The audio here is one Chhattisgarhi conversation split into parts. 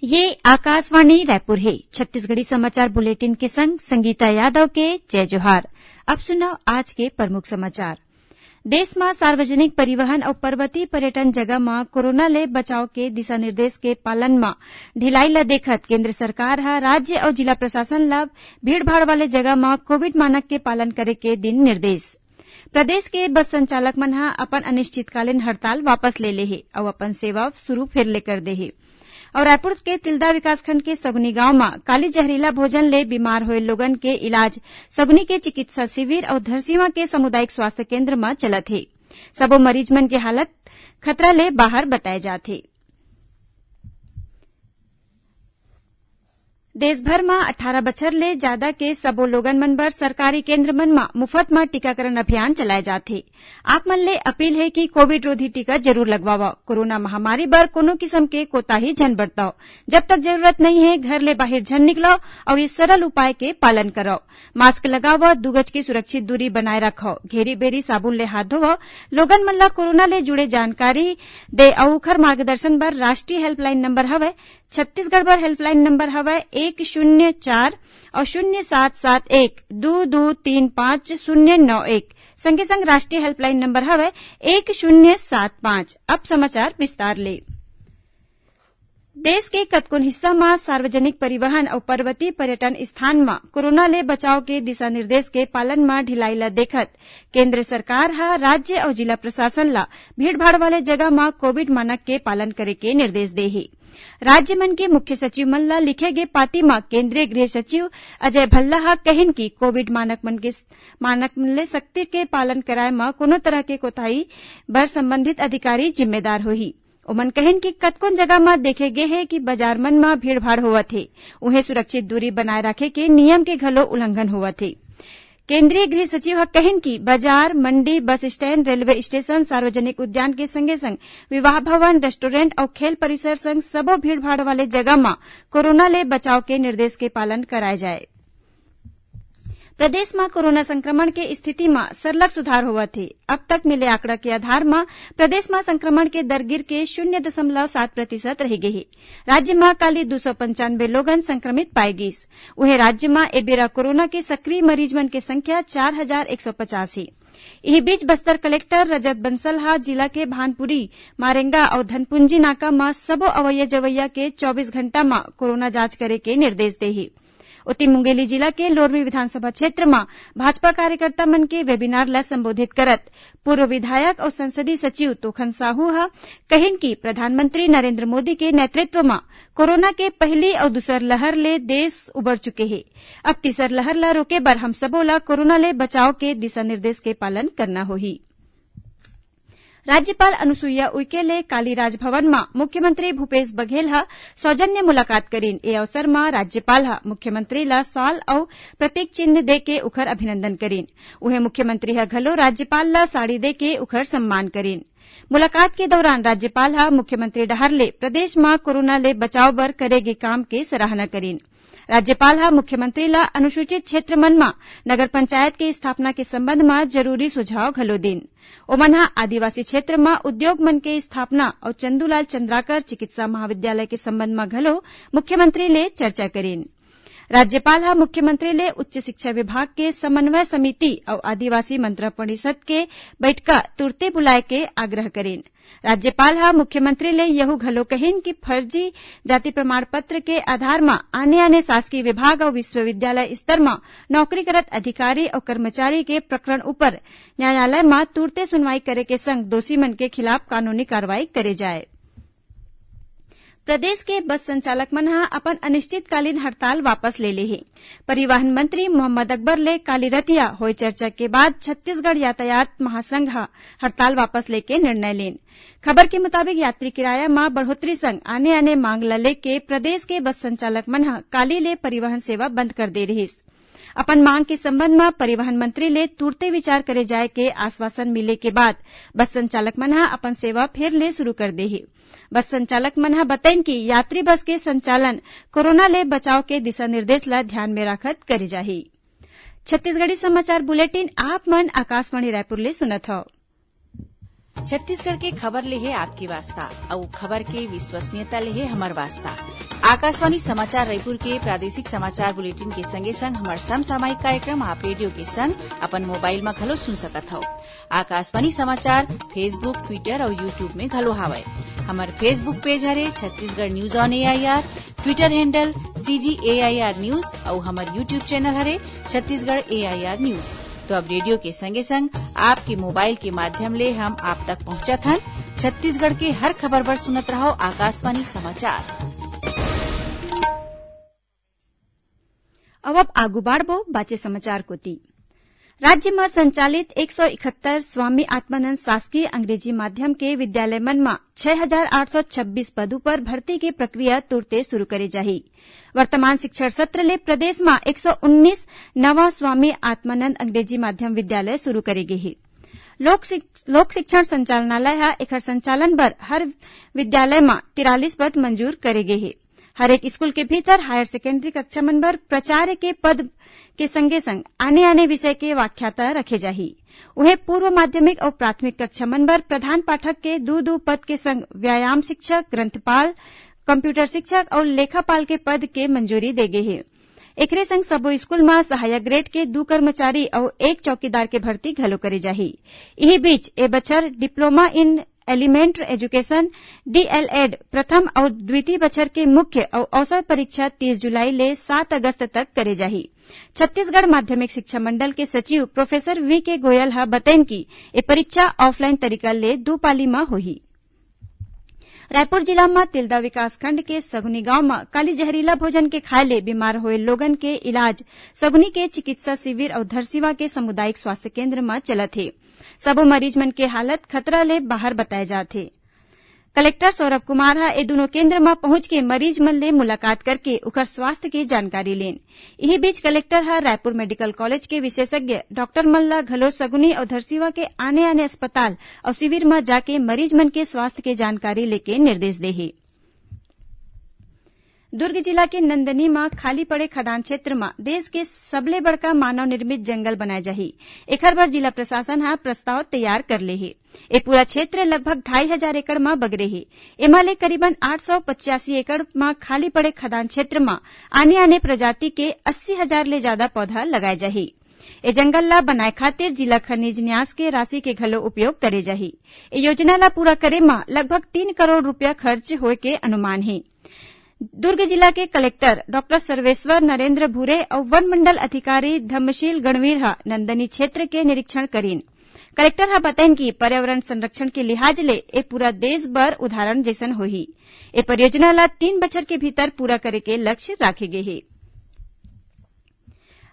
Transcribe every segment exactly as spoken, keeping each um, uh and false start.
ये आकाशवाणी रायपुर हे। छत्तीसगढ़ी समाचार बुलेटिन के संग संगीता यादव के जय जोहार। अब सुनव आज के प्रमुख समाचार। देश म सार्वजनिक परिवहन अउ पर्वतीय पर्यटन जगह म कोरोना ले बचाव के दिशा निर्देश के पालन म ढिलाई ल देखत केंद्र सरकार ह राज्य अउ जिला प्रशासन ल भीड़भाड़ वाले जगह म कोविड मानक के पालन करे के दिन निर्देश। प्रदेश के बस संचालक मन ह अपन अनिश्चितकालीन हड़ताल वापस ले ले हे अउ अपन सेवा शुरू फेर ले कर दे हे। अउ रायपुर के तिल्दा विकासखंड के सगुनी गांव म काली जहरीला भोजन ले बीमार होए लोगन के इलाज सगुनी के चिकित्सा शिविर अउ धरसीवा के सामुदायिक स्वास्थ्य केंद्र म चलत हे। सबो मरीज मन के हालत खतरा ले बाहर बताए जात हे। देश भर म अठारह बछर ले जादा के सबो लोगन मन बर सरकारी केंद्र मन म मुफत म टीकाकरण अभियान चलाए जात हे। आप मन ले अपील हे कि कोविड रोधी टीका जरूर लगवावव। कोरोना महामारी बर कोनो किसम के कोताही झन बरतव। जब तक जरूरत नइ हे, घर ले बाहिर झन निकलव अउ ये सरल उपाय के पालन करव। मास्क लगावव, दू गज के सुरक्षित दूरी बनाए रखव, घेरी बेरी साबुन ले हाथ धोवव। लोगन मन ल कोरोना ले जुड़े जानकारी दे अउ उखर मार्गदर्शन बर राष्ट्रीय हेल्पलाइन नंबर हवय, छत्तीसगढ़ बर हेल्पलाइन नंबर हवय एक शून्य चार अउ शून्य सात सात एक दू दू तीन पाँच शून्य नौ एक। संगे संग राष्ट्रीय हेल्पलाइन नंबर हवय एक शून्य सात पाँच। अब समाचार विस्तार ले। देश के कतकोन हिस्सा म सार्वजनिक परिवहन अउ पर्वतीय पर्यटन स्थान म कोरोना ले बचाव के दिशा निर्देश के पालन म ढिलाई ल देखत केंद्र सरकार ह राज्य अउ जिला प्रशासन ल भीड़भाड़ वाले जगह म कोविड मानक के पालन करे के निर्देश दे हे। राज्य मन के मुख्य सचिव मन ल लिखे गे पाती म केंद्रीय गृह सचिव अजय भल्ला ह कहिन कि कोविड मानक मन के, मानक मन ले सख्ती के पालन कराए म कोनो तरह के कोताही बर संबंधित अधिकारी जिम्मेदार होही। ओमन कहिन कि कतकोन जगह म देखे गे हे कि बाजार मन म भीड़भाड़ होवत हे, उहें सुरक्षित दूरी बनाए राखे के नियम के घलो उल्लंघन होवत हे। केंद्रीय गृह सचिव ह कहिन कि बाजार, मंडी, बस स्टैंड, रेलवे स्टेशन, सार्वजनिक उद्यान के संगे संग विवाह भवन, रेस्टोरेंट अउ खेल परिसर संग सबो भीड़भाड़ वाले जगह म कोरोना ले बचाव के निर्देश के पालन कराए जाए। प्रदेश म कोरोना संक्रमण के स्थिति म सरलग सुधार होवत हे। अब तक मिले आंकड़ा के आधार म प्रदेश म संक्रमण के दर गिर के शून्य दशमलव सात प्रतिशत रह गे हे। राज्य म काली दू सौ पंचानबे लोगन संक्रमित पाए गिस। उहें, राज्य म ए बेरा कोरोना के सक्रिय मरीज मन के संख्या चार हजार एक सौ पचास हे। इही बीच, बस्तर कलेक्टर रजत बंसल ह जिला के भानपुरी, मारेंगा अउ धनपुंजी नाका म सबो अवैया जवैया के चौबीस घंटा म कोरोना जांच करे के निर्देश दे हे। ओती, मुंगेली जिला के लोरमी विधानसभा क्षेत्र म भाजपा कार्यकर्ता मन के वेबिनार ल संबोधित करत पूर्व विधायक अउ संसदीय सचिव तोखन साहू ह कहिन कि प्रधानमंत्री नरेंद्र मोदी के नेतृत्व म कोरोना के पहली अउ दूसर लहर ले देश उबर चुके हे। अब तीसर लहर ल रोके बर हम सबो ल कोरोना ले बचाव के दिशा निर्देश के पालन करना होही। राज्यपाल अनुसुईया उइके ले काली राजभवन म मुख्यमंत्री भूपेश बघेल ह सौजन्य मुलाकात करीन। ए अवसर म राज्यपाल ह मुख्यमंत्री ल शाल अउ प्रतीक चिन्ह देके उखर अभिनंदन करीन। उहें, मुख्यमंत्री ह घलो राज्यपाल ल साड़ी देके उखर सम्मान करीन। मुलाकात के दौरान राज्यपाल ह मुख्यमंत्री डहार ले प्रदेश म कोरोना ले बचाव बर करे गे काम के सराहना करीन। राज्यपाल ह मुख्यमंत्री ल अनुसूचित क्षेत्र मन म नगर पंचायत के स्थापना के संबंध म जरूरी सुझाव घलो दीन। ओमन ह आदिवासी क्षेत्र म उद्योग मन के स्थापना अउ चंदूलाल चंद्राकर चिकित्सा महाविद्यालय के संबंध म घलो मुख्यमंत्री ले चर्चा करीन। राज्यपाल ह मुख्यमंत्री ले उच्च शिक्षा विभाग के समन्वय समिति अउ आदिवासी मंत्रा परिषद के बैठका तुरते बुलाए के आग्रह करीन। राज्यपाल ह मुख्यमंत्री ले यहू घलो कहिन कि फर्जी जाति प्रमाण पत्र के आधार म आने-आने शासकीय विभाग अउ विश्वविद्यालय स्तर म नौकरी करत अधिकारी अउ कर्मचारी के प्रकरण उपर न्यायालय म तुरते सुनवाई करे के संग दोषी मन के खिलाफ कानूनी कार्रवाई करे जाए। प्रदेश के बस संचालक मन ह अपन अनिश्चितकालीन हड़ताल वापस ले ले हे। परिवहन मंत्री मोहम्मद अकबर ले काली रतिया होए चर्चा के बाद छत्तीसगढ़ यातायात महासंघ ह हड़ताल वापस लेके निर्णय लीन। खबर के मुताबिक, यात्री किराया म बढ़ोतरी संग आने-आने मांग ल लेके प्रदेश के बस संचालक मन ह काली ले परिवहन सेवा बंद कर दे रिहिस। अपन मांग के संबंध म परिवहन मंत्री ले तुरते विचार करे जाए के आश्वासन मिले के बाद बस संचालक मन ह अपन सेवा फेर ले शुरू कर दे हे। बस संचालक मन ह बताइन कि यात्री बस के संचालन कोरोना ले बचाव के दिशा निर्देश ल ध्यान में राखत करे जाही। छत्तीसगढ़ी समाचार बुलेटिन आप मन आकाशवाणी रायपुर ले सुनत हव। छत्तीसगढ़ के खबर ले हे आपके वास्ता, अउ खबर के विश्वसनीयता ले हे हमर वास्ता। आकाशवाणी समाचार रायपुर के प्रादेशिक समाचार बुलेटिन के संगे संग हमर समसामयिक कार्यक्रम आप रेडियो के संग अपन मोबाइल म घलो सुन सकत हव। आकाशवाणी समाचार Facebook, Twitter अउ YouTube में घलो हावय। हमर Facebook पेज हरे Chhattisgarh news on AIR, Twitter handle CG AIR news अउ हमर YouTube चैनल हरे छत्तीसगढ़ एआईआर न्यूज। तो अब रेडियो के संगे संग आपके मोबाइल के माध्यम ले हम आप तक पहुंचत हन। छत्तीसगढ़ के हर खबर बर सुनत रहव आकाशवाणी समाचार। अब, अब आगू बाढ़बो बाचे समाचार कोती। राज्य म संचालित एक सौ इकहत्तर स्वामी आत्मानंद शासकीय अंग्रेजी माध्यम के विद्यालय मन म छह हजार आठ सौ छब्बीस पद उपर भर्ती के प्रक्रिया तुरते शुरू करे जाही। वर्तमान शिक्षण सत्र ले प्रदेश म एक सौ उन्नीस नवा स्वामी आत्मानंद अंग्रेजी माध्यम विद्यालय शुरू करे गे हे। लोक शिक-, लोक शिक्षण संचालनालय ह एखर संचालन बर हर विद्यालय म तिरालीस पद मंजूर करे गे हे। हरेक स्कूल के भीतर हायर सेकेंडरी कक्षा मन बर प्राचार्य के पद के संगे संग आने-आने विषय के व्याख्याता रखे जाही। उहें, पूर्व माध्यमिक अउ प्राथमिक कक्षा मन बर प्रधान पाठक के दू-दू पद के संग व्यायाम शिक्षक, ग्रंथपाल, कंप्यूटर शिक्षक अउ लेखापाल के पद के मंजूरी दे गे हे। एकरे संग सबो स्कूल म सहायक ग्रेड के दू कर्मचारी अउ एक चौकीदार के भर्ती घलो करे जाही। इही बीच, ए बछर Diploma in Elementary Education, DElEd, प्रथम अउ द्वितीय बछर के मुख्य अउ अवसर परीक्षा तीस जुलाई ले सात अगस्त तक करे जाही। छत्तीसगढ़ माध्यमिक शिक्षा मंडल के सचिव प्रोफेसर वी के गोयल ह बतइन कि ए परीक्षा ऑफलाइन तरीका ले दू पाली म होही। रायपुर जिला म तिल्दा विकासखंड के सगुनी गांव म काली जहरीला भोजन के खाए ले बीमार होए लोगन के इलाज सगुनी के चिकित्सा शिविर अउ धरसीवा के सामुदायिक स्वास्थ्य केंद्र म चलत हे। सबो मरीज मन के हालत खतरा ले बाहर बताए जात हे। कलेक्टर सौरभ कुमार ह ए दुनों केंद्र म पहुंच के मरीज मन ले मुलाकात करके उखर स्वास्थ्य के जानकारी लेन। इही बीच कलेक्टर ह रायपुर मेडिकल कॉलेज के विशेषज्ञ डॉक्टर मन ल घलो सगुनी अउ धरसीवा के आने-आने अस्पताल अउ शिविर म जाके मरीज मन के स्वास्थ्य के जानकारी लेके निर्देश दे हे। दुर्ग जिला के नंदनी म खाली पड़े खदान क्षेत्र म देश के सबले बड़का मानव निर्मित जंगल बनाए जाही। एखर बर जिला प्रशासन ह प्रस्ताव तैयार कर ले हे। ए पूरा क्षेत्र लगभग ढाई हजार एकड़ म बगरे हे। एमा ले करीबन आठ सौ पचासी एकड़ म खाली पड़े खदान क्षेत्र म आने-आने प्रजाति के अस्सी हजार ले जादा पौधा लगाए जाही। ए जंगल ला बनाए खातिर जिला खनिज न्यास के राशि के घलो उपयोग करे जाही। ए योजना ला पूरा करे म लगभग तीन करोड़ रुपया खर्च होए के अनुमान हे। दुर्ग जिला के कलेक्टर डॉक्टर सर्वेश्वर नरेंद्र भूरे अउ वन मंडल अधिकारी धम्मशील गणवीर ह नंदनी क्षेत्र के निरीक्षण करीन। कलेक्टर ह बतइन कि पर्यावरण संरक्षण के लिहाज ले ए पूरा देश बर उदाहरण जैसन होही। ए परियोजना ला तीन बछर के भीतर पूरा करे के लक्ष्य राखे गे हे।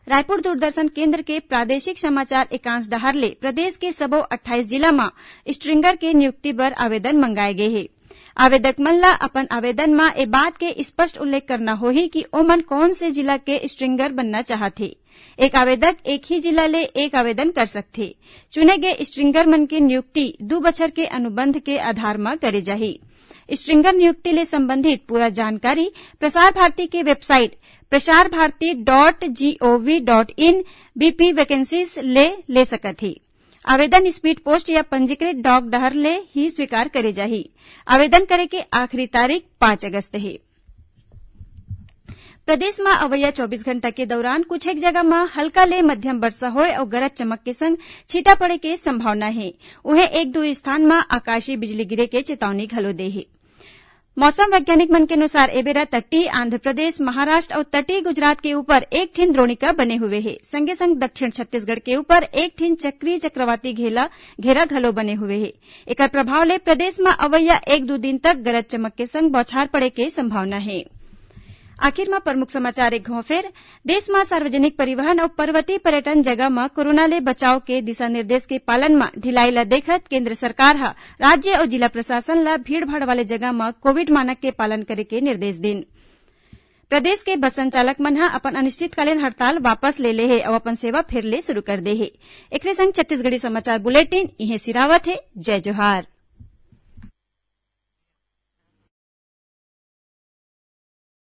रायपुर दूरदर्शन केंद्र के प्रादेशिक समाचार एकांश डहार ले प्रदेश के सबो अट्ठाईस जिला म स्ट्रिंगर के नियुक्ति बर आवेदन मंगाए गे हे। आवेदक मन ला अपन आवेदन म ए बात के स्पष्ट उल्लेख करना होही कि ओमन कौन से जिला के स्ट्रिंगर बनना चाहत हे। एक आवेदक एक ही जिला ले एक आवेदन कर सकथे। चुने गे स्ट्रिंगर मन के नियुक्ति दू बछर के अनुबंध के आधार म करे जाही। स्ट्रिंगर नियुक्ति ले संबंधित पूरा जानकारी प्रसार भारती के वेबसाइट प्रसार Bharati dot gov dot in बीपी वैकेंसीज ले ले सकत हे। आवेदन स्पीड पोस्ट या पंजीकृत डाक डहर ले ही स्वीकार करे जाही। आवेदन करे के आखिरी तारीख पाँच अगस्त हे। प्रदेश म अवइया चौबीस घंटा के दौरान कुछ एक जगह म हल्का ले मध्यम वर्षा होए अउ गरज चमक के संग छींटा पड़े के संभावना हे। उहें, एक दू स्थान म आकाशीय बिजली गिरे के चेतावनी घलो दे हे। मौसम वैज्ञानिक मन के अनुसार, ए बेरा तटीय आंध्र प्रदेश, महाराष्ट्र अउ तटीय गुजरात के ऊपर एक ठिन द्रोणिका बने हुए हे। संगे संग दक्षिण छत्तीसगढ़ के ऊपर एक ठिन चक्रीय चक्रवाती घेला, घेरा घलो बने हुए हे। एकर प्रभाव ले प्रदेश म अवइया एक दू दिन तक गरज चमक के संग बौछार पड़े के संभावना हे। आखिर म प्रमुख समाचार एक घांव फेर। देश म सार्वजनिक परिवहन अउ पर्वतीय पर्यटन जगह म कोरोना ले बचाव के दिशा निर्देश के पालन म ढिलाई ल देखत केंद्र सरकार ह राज्य अउ जिला प्रशासन ल भीड़भाड़ वाले जगह म कोविड मानक के पालन करे के निर्देश दिन। प्रदेश के बस संचालक मन ह अपन अनिश्चितकालीन हड़ताल वापस ले ले हे अउ अपन सेवा फेर ले शुरू कर दे हे। एकरे संग छत्तीसगढ़ी समाचार बुलेटिन इहें सिरावत हे। जय जोहार।